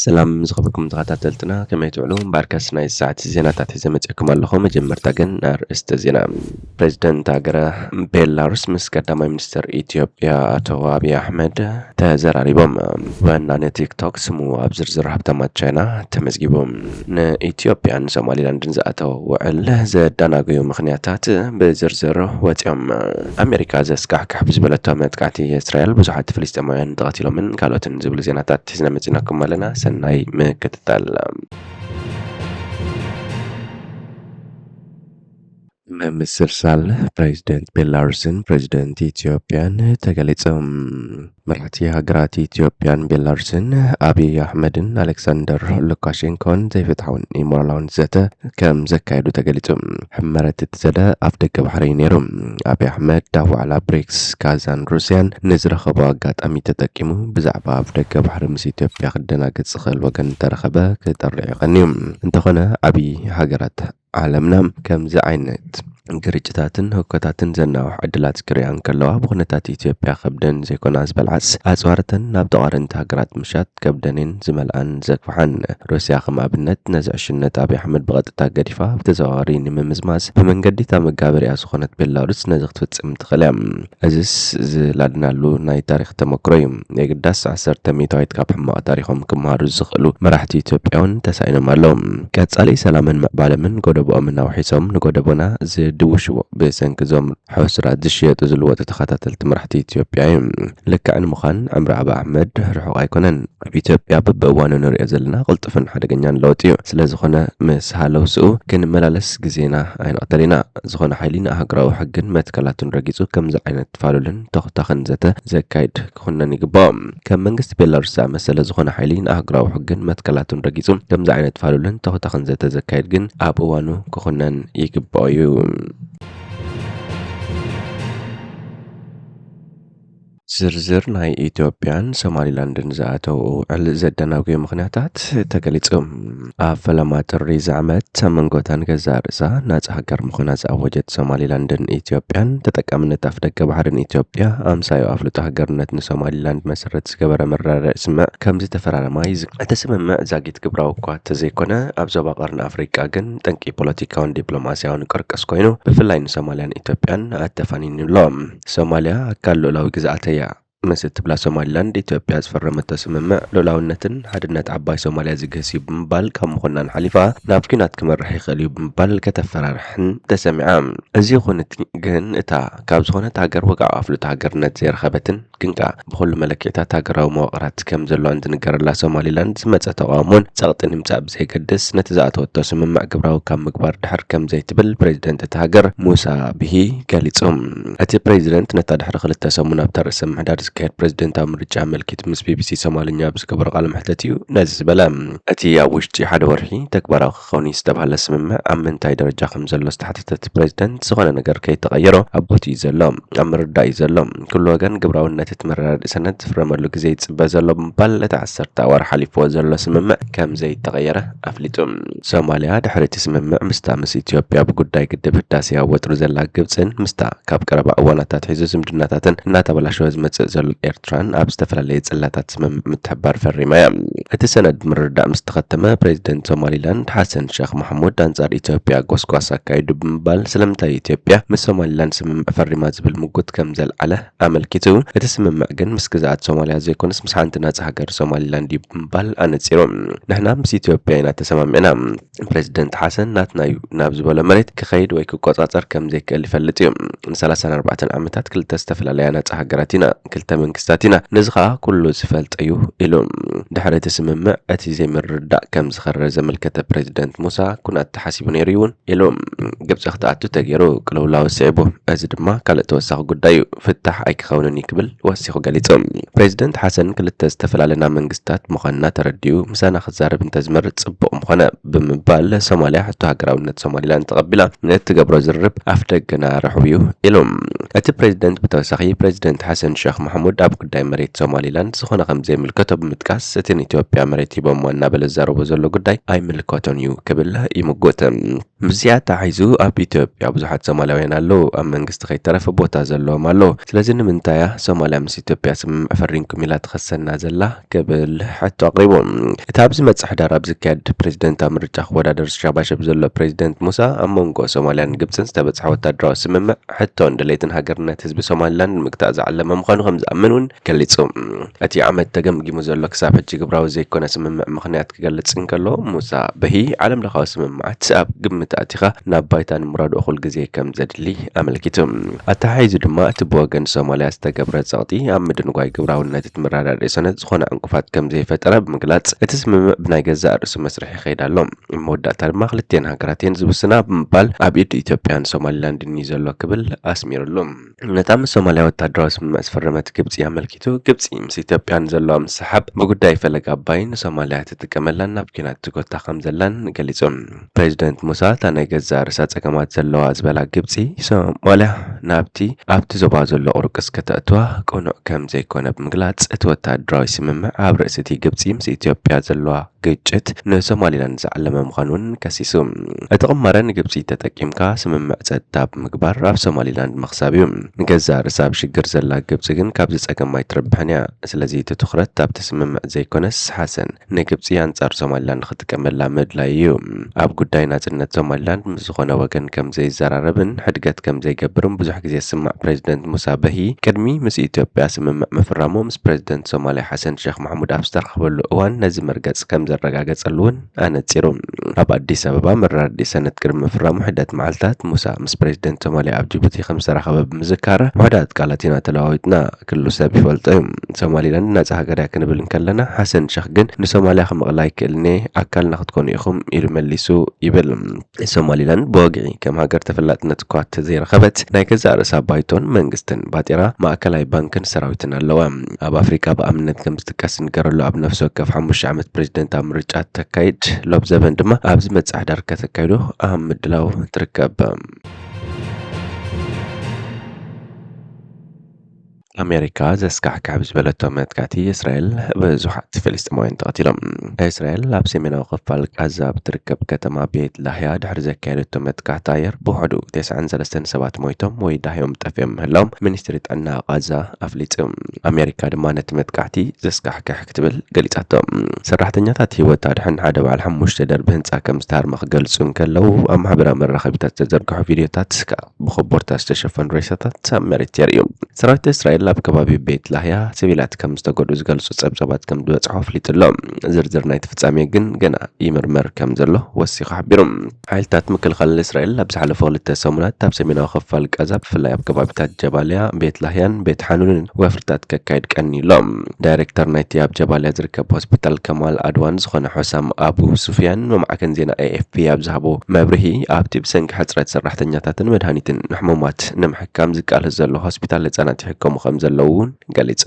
ሰላም ዝኸበርኩም ተኸታተልትና፣ ከመይ ትውዕሉ? እምበኣርከስ ናይ ሰዓት ዜናታት ሒዘ መጺእኩም ኣለኹ። መጀመርታ ግን ኣርእስተ ዜና። ፕሬዚደንት ሃገረ ቤላሩስ ምስ ቀዳማይ ሚኒስትር ኢትዮጵያ ኣቶ ኣብይ ኣሕመድ ተዘራሪቦም። ወናኒ ቲክቶክ ስሙ ኣብ ዝርዝር ሃብታማት ቻይና ተመዝጊቡ። ንኢትዮጵያን ሶማሊላንድን ዝኣተወ ውዕል ዘደናገዩ ምኽንያታት ብዝርዝር ወፂኦም። ኣሜሪካ ዘስካሕክሕ ብዝበለቶ መጥቃዕቲ እስራኤል ብዙሓት ፍልስጤማውያን ተቐቲሎምን ካልኦትን ዝብሉ ዜናታት ሒዝና መፂናኩም ኣለና። ሰናይ ምክትታል። ምምስርሳል ፕሬዚደንት ቤላሩስን ፕሬዚደንት ኢትዮጵያን ተገሊጹ። መራሕቲ ሃገራት ኢትዮጵያን ቤላሩስን፣ ኣብይ ኣሕመድን ኣሌክሳንደር ሉካሼንኮን ዘይፍትሓውን ኢሞራላውን ዘተ ከም ዘካየዱ ተገሊጹ። ሕመረት እቲ ዘተ ኣፍ ደገ ባሕሪ እዩ ነይሩ። ኣብይ ኣሕመድ ኣብ ዋዕላ ብሪክስ፣ ጋዛን ሩስያን ንዝረኸቦ ኣጋጣሚ ተጠቂሙ፣ ብዛዕባ ኣፍ ደገ ባሕሪ ምስ ኢትዮጵያ ክደናገጽ ዝኽእል ወገን እንተረኸበ ክጠርዕ ይቐንዩ። እንተኾነ፣ ዓብዪ ሃገራት ዓለምና ከምዚ ዓይነት ግርጭታትን ህውከታትን ዘናውሕ ዕድላት ክሪኣ እንከለዋ፣ ብኹነታት ኢትዮጵያ ከብደን ዘይኮና ዝበልዓስ፣ ኣጽዋርተን ናብ ተቓረንቲ ሃገራት ምሻጥ ከብደንን ዝመልኣን ዘግፍሓን። ሩስያ ከም ኣብነት ነዚ ዕሽነት ኣብይ ኣሕመድ ብቐጥታ ገዲፋ፣ ብተዘዋዋሪ ንምምዝማዝ ብመንገዲ እታ መጋበሪያ ዝኾነት ቤላሩስ ነዚ ክትፍጽም ትኽእል እያ። እዚስ ዝላድናሉ ናይ ታሪኽ ተመክሮ እዩ። የግዳስ ዓሰርተ ሚእታዊት ካብ ሕማቕ ታሪኾም ክመሃሩ ዝኽእሉ መራሕቲ ኢትዮጵያ እውን ተሳኢኖም ኣለዉ። ቀጻሊ ሰላምን ምዕባለምን ጎደቦኦምን ኣውሒሶም ንጎደቦና ዝድውሽዎ ብሰንኪ እዞም ሕሱራት ዝሽየጡ ዝልወጡ ተኸታተልቲ መራሕቲ ኢትዮጵያ እዩ። ልክዕ ንምዃን ዕምሪ ኣብይ ኣሕመድ ርሑቕ ኣይኮነን። ኣብ ኢትዮጵያ በብእዋኑ ንሪኦ ዘለና ቅልጡፍን ሓደገኛን ለውጢ እዩ። ስለ ዝኾነ ምስ ሃለውስኡ ክንመላለስ ግዜና ኣይንቕተል ኢና። ዝኾነ ሓይሊ ንኣህጉራዊ ሕግን መትከላቱን ረጊጹ ከምዚ ዓይነት ፋሉልን ተኹታኽን ዘተ ዘካይድ ክኹነን ይግባኦ። ከም መንግስቲ ቤላሩስ ዝኣመሰለ ዝኾነ ሓይሊ ንኣህጉራዊ ሕግን መትከላቱን ረጊጹ ከምዚ ዓይነት ፋሉልን ተኹታኽን ዘተ ዘካይድ ግን ኣብ እዋኑ ክኹነን ይግባኦ እዩ። ዝርዝር ናይ ኢትዮጵያን ሶማሊላንድን ዝኣተው ውዕል ዘደናጉዩ ምኽንያታት ተገሊጹ። ኣብ ፈለማ ጥሪ እዚ ዓመት፣ ኣብ መንጎ እተን ገዛእ ርእሳ ናጻ ሃገር ምዃና ዝኣወጀት ሶማሊላንድን ኢትዮጵያን፣ ተጠቃምነት ኣፍደገ ባሕርን ኢትዮጵያ ኣምሳዩ ኣፍልጦ ሃገርነት ንሶማሊላንድ መሰረት ዝገበረ መረዳድኢ ስምምዕ ከም ዝተፈራረማ ይዝከር። እቲ ስምምዕ ዛጊት ግብራዊ እኳ እንተዘይኮነ፣ ኣብ ዞባ ቀርኒ ኣፍሪቃ ግን ጠንቂ ፖለቲካውን ዲፕሎማስያውን ቅርቅስ ኮይኑ፣ ብፍላይ ንሶማልያን ኢትዮጵያን ኣተፋኒኑ ኣሎ። ሶማልያ ኣካል ልኡላዊ ግዝኣተይ እያ ምስ እትብላ ሶማሊላንድ፣ ኢትዮጵያ ዝፈረመቶ ስምምዕ ልኡላውነትን ሓድነት ዓባይ ሶማልያ ዝግህስ እዩ ብምባል፣ ካብ ምኹናን ሓሊፋ ናብ ኲናት ክመርሕ ይኽእል እዩ ብምባል ከተፈራርሕን ተሰሚዓ። እዚ ይኹን እቲ ግን፣ እታ ካብ ዝኾነት ሃገር ወግዓዊ ኣፍልጦ ሃገርነት ዘይረኸበትን ግን ከኣ ብኹሉ መለክዒታት ሃገራዊ መዋቕራት ከም ዘለዋን ዝንገረላ ሶማሊላንድ፣ ዝመጸ ተቓውሞን ጸቕጥን ይምጻእ ብዘየገድስ፣ ነቲ ዝኣተወቶ ስምምዕ ግብራዊ ካብ ምግባር ድሕር ከም ዘይትብል ፕሬዚደንት እታ ሃገር ሙሳ ቢሂ ገሊጹ። እቲ ፕሬዚደንት ነታ ድሕሪ ክልተ ሰሙን ኣብታ ርእሰ ምምሕዳር ዝካየድ ፕሬዚደንታዊ ምርጫ ኣመልኪቱ ምስ ቢቢሲ ሶማልኛ ኣብ ዝገበሮ ቃለ መሕተት እዩ ነዚ ዝበለ። እቲ ኣብ ውሽጢ ሓደ ወርሒ ተግባራዊ ክኸውን እዩ ዝተባህለ ስምምዕ ኣብ ምንታይ ደረጃ ከም ዘሎ ዝተሓተተ እቲ ፕሬዚደንት፣ ዝኾነ ነገር ከይተቐየሮ ኣብ ቦትኡ እዩ ዘሎ፣ ኣብ ምርዳእ እዩ ዘሎ። ኩሉ ወገን ግብራውነት እቲ መረዳድኢ ሰነድ ዝፍረመሉ ግዜ ይጽበ ዘሎ ብምባል፣ እቲ ዓሰርተ ኣዋርሕ ሓሊፍዎ ዘሎ ስምምዕ ከም ዘይተቐየረ ኣፍሊጡ። ሶማልያ ድሕሪ እቲ ስምምዕ ምስታ ምስ ኢትዮጵያ ብጉዳይ ግድብ ህዳሴ ኣብ ወጥሪ ዘላ ግብጽን ምስታ ካብ ቀረባ እዋናት ኣትሒዙ ዝምድናታተን እናተበላሸወ ዝመጽእ ዘሎ ኤርትራን ኣብ ዝተፈላለየ ጽላታት ስምምዕ ምትሕብባር ፈሪማ እያ። እቲ ሰነድ ምርድዳእ ምስ ተኸተመ፣ ፕሬዚደንት ሶማሊላንድ ሓሰን ሸኽ ማሕሙድ ኣንጻር ኢትዮጵያ ጎስጓስ ኣካይዱ ብምባል፣ ስለምንታይ ኢትዮጵያ ምስ ሶማሊላንድ ስምምዕ ፈሪማ ዝብል ምጉት ከም ዘልዓለ ኣመልኪቱ፣ እቲ ስምምዕ ግን ምስ ግዝኣት ሶማልያ ዘይኮነስ ምስ ሓንቲ ናጻ ሃገር ሶማሊላንድ እዩ ብምባል ኣነጺሩ። ንሕና ምስ ኢትዮጵያ ኢና ተሰማሚዕና። ፕሬዚደንት ሓሰን ናትና እዩ ናብ ዝበሎ መሬት ክኸይድ ወይ ክቆጻጸር ከም ዘይክእል ይፈልጥ እዩ። ንሰላሳን ኣርባዕተን ዓመታት ክልተ ዝተፈላለያ ናጻ ሃገራት ኢና፣ ክልተ መንግስታት ኢና። ነዚ ኸኣ ኩሉ ዝፈልጦ እዩ ኢሉ። ድሕሪ እቲ ስምምዕ እቲ ዘይምርድዳእ ከም ዝኸረረ ዘመልከተ ፕሬዚደንት ሙሳ፣ ኩናት ተሓሲቡ ነይሩ እውን ኢሉ። ግብጺ ክትኣቱ ተገይሩ፣ ቅልውላው ስዒቡ። እዚ ድማ ካልእ ተወሳኺ ጉዳይ እዩ። ፍታሕ ኣይክኸውንን እዩ ክብል ወሲኹ ገሊጹ። ፕሬዚደንት ሓሰን ክልተ ዝተፈላለና መንግስታት ምዃንና ተረዲኡ ምሳና ክዛረብ እንተዝመርጽ ጽቡቕ ምኾነ ብምባል ሶማልያ ሕቶ ሃገራውነት ሶማሊላንድ ተቐቢላ ንእትገብሮ ዝርርብ ኣፍ ደገና ርሑው እዩ ኢሉ። እቲ ፕሬዚደንት ብተወሳኺ ፕሬዚደንት ሓሰን ሸኽ ሓሙድ ኣብ ጉዳይ መሬት ሶማሊላንድ ዝኾነ ከም ዘይምልከቶ ብምጥቃስ፣ እቲ ንኢትዮጵያ መሬት ሂቦምዋ እናበለ ዝዛረቦ ዘሎ ጉዳይ ኣይምልከቶን እዩ ክብል ይምጉት። ምስዚኣ ተታሒዙ ኣብ ኢትዮጵያ ብዙሓት ሶማላውያን ኣለዉ፣ ኣብ መንግስቲ ከይተረፈ ቦታ ዘለዎም ኣለዉ። ስለዚ ንምንታይ እያ ሶማልያ ምስ ኢትዮጵያ ስምምዕ ፈሪምኩም ኢላ ትኸሰና ዘላ ክብል ሕቶ ኣቕሪቡ። እቲ ኣብ ዝመጽእ ሕዳር ኣብ ዝካየድ ፕሬዝደንታዊ ምርጫ ክወዳደር ዝሻባሸብ ዘሎ ፕሬዝደንት ሙሳ፣ ኣብ መንጎ ሶማልያን ግብጽን ዝተበጽሐ ወታደራዊ ስምምዕ ሕቶን ድሌትን ሃገርነት ህዝቢ ሶማሊላንድ ንምግታእ ዝዓለመ ምዃኑ ከም ዝኣምን እውን ገሊጹ። እቲ ዓመት ተገምጊሙ ዘሎ ክሳብ ሕጂ ግብራዊ ዘይኮነ ስምምዕ ምኽንያት ክገልጽ እንከሎ፣ ሙሳ በሂ፣ ዓለም ለኻዊ ስምምዓት ኣብ ግምት ኣቲኻ ናብ ባይታ ንምውራዱ እኹል ግዜ ከም ዘድሊ ኣመልኪቱ። ኣተሓሒዙ ድማ፣ እቲ ብወገን ሶማልያ ዝተገብረ ጸቕጢ ኣብ ምድንጓይ ግብራውነት እቲ መረዳድኢ ሰነድ ዝኾነ ዕንቅፋት ከም ዘይፈጠረ ብምግላጽ፣ እቲ ስምምዕ ብናይ ገዛእ ርእሱ መስርሕ ይኸይድ ኣሎ። ኣብ መወዳእታ ድማ ክልቲኤን ሃገራት እየን ዝውስና ብምባል፣ ኣብ ኢድ ኢትዮጵያን ሶማሊላንድን እዩ ዘሎ ክብል ኣስሚሩሉ። ነታ ምስ ሶማልያ ወታደራዊ ስምምዕ ዝፈረመት ግብጺ ኣመልኪቱ፣ ግብጺ ምስ ኢትዮጵያ ንዘለዋ ምስሕሓብ ብጉዳይ ፈለግ ኣባይ ንሶማልያ ትጥቀመላን ናብ ኲናት ትጎታ ከም ዘላን ገሊጹ። ፕሬዚደንት ሙሳ፣ እታ ናይ ገዛእ ርእሳ ጸገማት ዘለዋ ዝበላ ግብጺ፣ ሶማልያ ናብቲ ኣብቲ ዞባ ዘሎ ቁርቅስ ከተእትዋ ቅኑዕ ከም ዘይኮነ ብምግላጽ፣ እቲ ወታደራዊ ስምምዕ ኣብ ርእሲ እቲ ግብጺ ምስ ኢትዮጵያ ዘለዋ ግጭት ንሶማሊላንድ ዝዓለመ ምዃኑ እውን ከሲሱ። እቲ ቅማረ ንግብጺ ተጠቂምካ ስምምዕ ጸጥታ ብምግባር ኣብ ሶማሊላንድ ምኽሳብ እዩ። ንገዛእ ርእሳ ኣብ ሽግር ዘላ ግብጺ ግን ካብዚ ጸገም ኣይትርብሕን እያ። ስለዚ እቲ ትኹረት ኣብቲ ስምምዕ ዘይኮነስ፣ ሓሰን ንግብጺ ኣንጻር ሶማሊላንድ ክትጥቀመላ ምድላይ እዩ። ኣብ ጉዳይ ናጽነት ሶማሊላንድ ምስ ዝኾነ ወገን ከም ዘይዘራረብን ሕድገት ከም ዘይገብርን ብዙሕ ግዜ ዝስማዕ ፕሬዚደንት ሙሳ በሂ፣ ቅድሚ ምስ ኢትዮጵያ ስምምዕ ምፍራሙ ምስ ፕሬዚደንት ሶማልያ ሓሰን ሼኽ ማሕሙድ ኣብ ዝተራኸበሉ እዋን ነዚ መርገጽ ከም ዘረጋገጸሉ እውን ኣነጺሩ። ኣብ ኣዲስ ኣበባ መረዳድኢ ሰነድ ቅድሚ ምፍራሙ ሕደት መዓልታት ሙሳ ምስ ፕሬዚደንት ሶማልያ ኣብ ጅቡቲ ከም ዝተራኸበ ብምዝካር፣ ውሑዳት ቃላት ኢና ተለዋዊጥና፣ ክሉ ሰብ ይፈልጦ እዩ። ሶማሊላንድ ናጻ ሃገር እያ ክንብል እንከለና፣ ሓሰን ሸኽ ግን ንሶማልያ ክምቕላ ኣይክእልን እየ፣ ኣካልና ክትኮኑ ኢኹም ኢሉ መሊሱ ይብል። ሶማሊላንድ ብወግዒ ከም ሃገር ተፈላጥነት እኳ ተዘይረኸበት፣ ናይ ገዛእ ርእሳ ባይቶን መንግስትን ባጤራ ማእከላይ ባንክን ሰራዊትን ኣለዋ። ኣብ ኣፍሪቃ ብኣብነት ከም ዝጥቀስ ዝንገረሉ ኣብ ነፍሲ ወከፍ ሓሙሽተ ዓመት ፕሬዚደንታዊ ምርጫ ተካይድ፣ ሎብ ዘበን ድማ ኣብዚ መጻኢ ሕዳር ከተካይዶ ኣብ ምድላው ትርከብ። ኣሜሪካ ዘስካሕክሕ ብዝበለቶ መጥቃዕቲ እስራኤል ብዙሓት ፍልስጤማውያን ተቐቲሎም። እስራኤል ኣብ ሰሜናዊ ክፋል ጋዛ ብትርከብ ከተማ ቤት ላህያ ድሕሪ ዘካየደቶ መጥቃዕቲ ኣየር ብውሕዱ ተስዓን ሰለስተን ሰባት ሞይቶም ወይ ዳህዮም ጠፊኦም ምህላዎም ሚኒስትሪ ጥዕና ጋዛ ኣፍሊጡ። ኣሜሪካ ድማ ነቲ መጥቃዕቲ ዘስካሕክሕ ክትብል ገሊጻቶ። ሰራሕተኛታት ህይወት ኣድሕን ሓደ በዓል ሓሙሽተ ደርቢ ህንጻ ከም ዝተሃርመ ክገልጹ እንከለዉ፣ ኣብ ማሕበራዊ መራኸቢታት ዝተዘርግሑ ቪድዮታት ከኣ ብኮቦርታ ዝተሸፈኑ ሬሳታት ኣብ መሬት የርእዩ። ሰራዊት እስራኤል ኣብ ከባቢ ቤት ላህያ ሲቪላት ከም ዝተጎድኡ ዝገልጹ ጸብጻባት ከም ዝበጽሖ ኣፍሊጡ ኣሎ። ዝርዝር ናይቲ ፍጻሜ ግን ገና ይምርመር ከም ዘሎ ወሲኹ ሓቢሩ። ሓይልታት ምክልኻል እስራኤል ኣብ ዝሓለፉ ክልተ ሰሙናት ኣብ ሰሜናዊ ክፋል ጋዛ፣ ብፍላይ ኣብ ከባቢታት ጀባልያ፣ ቤት ላህያን ቤት ሓኑንን ወፍርታት ከካይድ ቀንዩ ኣሎ። ዳይሬክተር ናይቲ ኣብ ጀባልያ ዝርከብ ሆስፒታል ከማል ኣድዋን ዝኾነ ሑሳም ኣቡ ሱፍያን ንማዕከን ዜና ኤ ኤፍ ፒ ኣብ ዝሃቦ መብርሂ፣ ኣብቲ ብሰንኪ ሕጽረት ሰራሕተኛታትን መድሃኒትን ንሕሙማት ንምሕካም ዝቃለስ ዘሎ ሆስፒታል ህጻናት ይሕከሙ ከም ዘለዉ እውን ገሊጹ።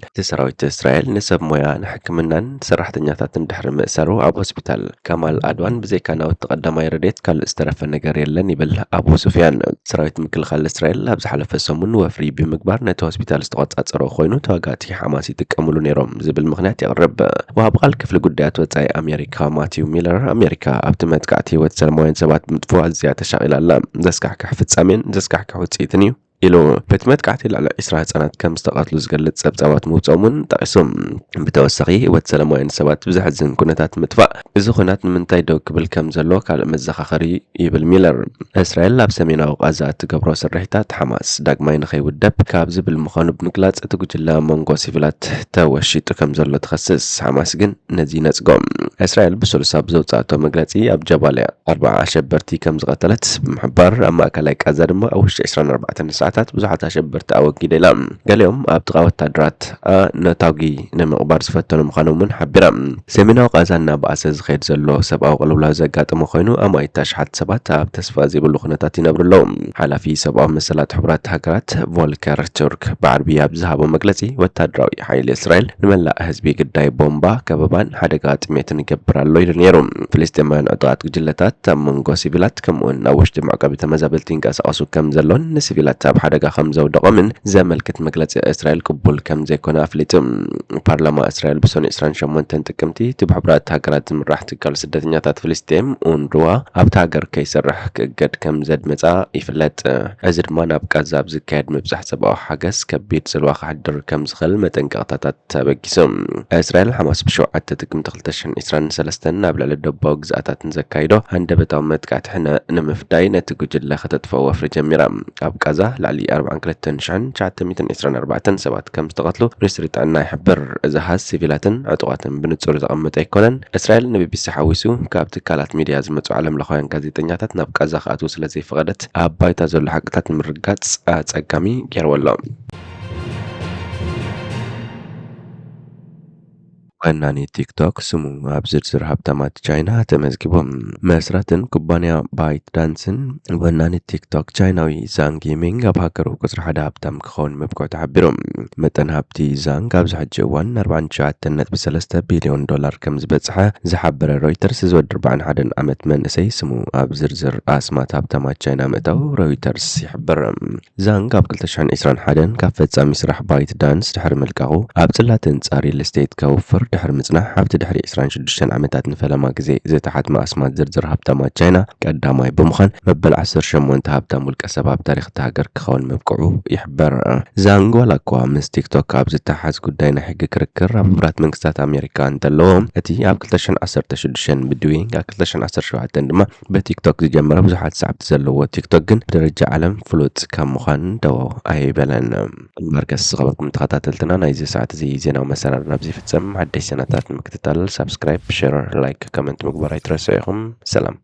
እቲ ሰራዊት እስራኤል ንሰብ ሞያ ንሕክምናን ሰራሕተኛታትን ድሕሪ ምእሳሩ፣ ኣብ ሆስፒታል ከማል ኣድዋን ብዘይካ ናውቲ ቀዳማይ ረድኤት ካልእ ዝተረፈ ነገር የለን ይብል ኣቡ ሱፍያን። ሰራዊት ምክልኻል እስራኤል ኣብ ዝሓለፈ ሰሙን ወፍሪ ብምግባር ነቲ ሆስፒታል ዝተቖጻጸሮ ኮይኑ፣ ተዋጋእቲ ሓማስ ይጥቀምሉ ነይሮም ዝብል ምኽንያት የቕርብ። ወሃቢ ቃል ክፍሊ ጉዳያት ወጻኢ ኣሜሪካ ማቲው ሚለር፣ ኣሜሪካ ኣብቲ መጥቃዕቲ ህይወት ሰላማውያን ሰባት ብምጥፍኡ ኣዝያ ተሻቒላ ኣላ። ዘስካሕክሕ ፍጻሜን ዘስካሕክሕ ውጽኢትን እዩ ኢሉ። በቲ መጥቃዕቲ ልዕሊ ዕስራ ህጻናት ከም ዝተቐትሉ ዝገልጽ ጸብጻባት ምውጽኦም እውን ጠቒሱ። ብተወሳኺ ህይወት ሰላማውያን ሰባት ብዘሕዝን ኩነታት ምጥፋእ፣ እዚ ኩናት ንምንታይ ደው ክብል ከም ዘለዎ ካልእ መዘኻኸሪ ይብል ሚለር። እስራኤል ኣብ ሰሜናዊ ቃዛ እትገብሮ ስርሒታት ሓማስ ዳግማይ ንኸይውደብ ካብ ዝብል ምዃኑ ብምግላጽ፣ እቲ ጉጅለ ኣብ መንጎ ሲቪላት ተወሺጡ ከም ዘሎ ትኸስስ። ሓማስ ግን ነዚ ይነጽጎ። እስራኤል ብሰሉስ ኣብ ዘውጻእቶ መግለጺ፣ ኣብ ጀባልያ ኣርብዓ ኣሸበርቲ ከም ዝቐተለት ብምሕባር፣ ኣብ ማእከላይ ቃዛ ድማ ኣብ ውሽጢ ዕስራን ኣርባዕተን ሰዓታት ብዙሓት ኣሸበርቲ ኣወጊደ ኢላ። ገሊኦም ኣብ ጥቓ ወታደራት ነታጒ ንምቕባር ዝፈተኑ ምዃኖም እውን ሓቢራ። ሰሜናዊ ቃዛ እናበኣሰ ዝኸይድ ዘሎ ሰብኣዊ ቅልውላው ዘጋጠመ ኮይኑ፣ ኣማኢት ኣሽሓት ሰባት ኣብ ተስፋ ዘይብሉ ኩነታት ይነብሩ ኣለዉ። ሓላፊ ሰብኣዊ መሰላት ሕቡራት ሃገራት ቮልከር ቱርክ ብዓርቢ ኣብ ዝሃቦ መግለጺ፣ ወታደራዊ ሓይሊ እስራኤል ንመላእ ህዝቢ ግዳይ ቦምባ፣ ከበባን ሓደጋ ጥሜትን ይገብር ኣሎ ኢሉ ነይሩ። ፍልስጤማውያን ዕጡቓት ጉጅለታት ኣብ መንጎ ሲቪላት ከምኡውን ኣብ ውሽጢ መዕቆቢ ተመዛበልቲ ይንቀሳቐሱ ከም ዘሎን ንሲቪላት ኣብ ሓደጋ ከም ዘውደቖምን ዘመልክት መግለጺ እስራኤል ቅቡል ከም ዘይኮነ ኣፍሊጡ። ፓርላማ እስራኤል ብሰኑይ ዕስራን ሸሞንተን ጥቅምቲ እቲ ብሕቡራት ሃገራት ዝምራሕ ትካል ስደተኛታት ፍልስጤም፣ ኡንርዋ፣ ኣብታ ሃገር ከይሰርሕ ክእገድ ከም ዘድመጻ ይፍለጥ። እዚ ድማ ናብ ቃዛ ኣብ ዝካየድ ምብጻሕ ሰብኣዊ ሓገዝ ከቢድ ጽልዋ ከሕድር ከም ዝኽእል መጠንቀቕታታት ተበጊሱ። እስራኤል ሓማስ ብሸውዓተ ጥቅምቲ ክልተ ሽሕን ዕስራን ሰለስተን ናብ ልዕሊ ደቡባዊ ግዝኣታት ንዘካይዶ ሃንደበታዊ መጥቃዕቲ ሕነ ንምፍዳይ ነቲ ጉጅለ ከተጥፍኦ ወፍሪ ጀሚራ። ኣብ ቃዛ ልዕሊ ኣርባዓን ክልተን ሽሕን ትሽዓተ ሚእትን ዕስራን ኣርባዕተን ሰባት ከም ዝተቐትሉ ሚኒስትሪ ጥዕና ይሕብር። እዚ ኣሃዝ ሲቪላትን ዕጡቓትን ብንጹር ዘቐመጠ ኣይኮነን። እስራኤል ንቢቢሲ ሓዊሱ ካብ ትካላት ሚድያ ዝመጹ ዓለምለኻውያን ጋዜጠኛታት ናብ ቃዛ ክኣትዉ ስለ ዘይፈቐደት ኣብ ባይታ ዘሎ ሓቅታት ንምርጋጽ ኣጸጋሚ ገይርዎ ኣሎ። ወናኒ ቲክቶክ ስሙ ኣብ ዝርዝር ሃብታማት ቻይና ተመዝጊቡ። መስራትን ኩባንያ ባይት ዳንስን ወናኒ ቲክቶክ ቻይናዊ ዛንግ ይሚንግ ኣብ ሃገሩ ቁጽሪ ሓደ ሃብታም ክኸውን ምብቅዑ ተሓቢሩ። መጠን ሃብቲ ዛንግ ኣብዚ ሕጂ እዋን ኣርባዓን ትሽዓተን ነጥቢ ሰለስተ ቢልዮን ዶላር ከም ዝበጽሐ ዝሓበረ ሮይተርስ፣ እዚ ወዲ ኣርባዓን ሓደን ዓመት መንእሰይ ስሙ ኣብ ዝርዝር ኣስማት ሃብታማት ቻይና ምእታው ሮይተርስ ይሕብር። ዛንግ ኣብ ክልተ ሽሕን ዕስራን ሓደን ካብ ፈጻሚ ስራሕ ባይት ዳንስ ድሕሪ ምልቃቑ፣ ኣብ ጽላት ህንጻ ሪል ስቴት ከውፍር ድሕሪ ምጽናሕ፣ ኣብቲ ድሕሪ ዕስራን ሽዱሽተን ዓመታት ንፈለማ ግዜ ዝተሓትመ ኣስማት ዝርዝር ሃብታማት ቻይና ቀዳማይ ብምዃን፣ መበል ዓሰርተ ሸሞንተ ሃብታም ውልቀ ሰብ ኣብ ታሪኽ እታ ሃገር ክኸውን ምብቅዑ ይሕበር። ዛንግ ዋላ እኳ ምስ ቲክቶክ ኣብ ዝተሓዝ ጉዳይ ናይ ሕጊ ክርክር ኣብ ሕቡራት መንግስታት ኣሜሪካ እንተለዎ፣ እቲ ኣብ ክልተ ሽሕን ዓሰርተ ሽዱሽተን ብድዊንግ፣ ኣብ ክልተ ሽሕን ዓሰርተ ሸውዓተን ድማ ብቲክቶክ ዝጀመረ ብዙሓት ሰዓብቲ ዘለዎ ቲክቶክ ግን ብደረጃ ዓለም ፍሉጥ ካብ ምዃን ደው ኣይበለን። ማርከስ ዝኸበርኩም ተኸታተልትና፣ ናይዚ ሰዓት እዚ ዜናዊ መሰናዶ ናብዚ ይፍጸም። ሓደሽ ዜናታት ንምክትታል ሳብስክራይብ፣ ሼር፣ ላይክ፣ ኮመንት ምግባር ኣይትረስዑ ኢኹም። ሰላም።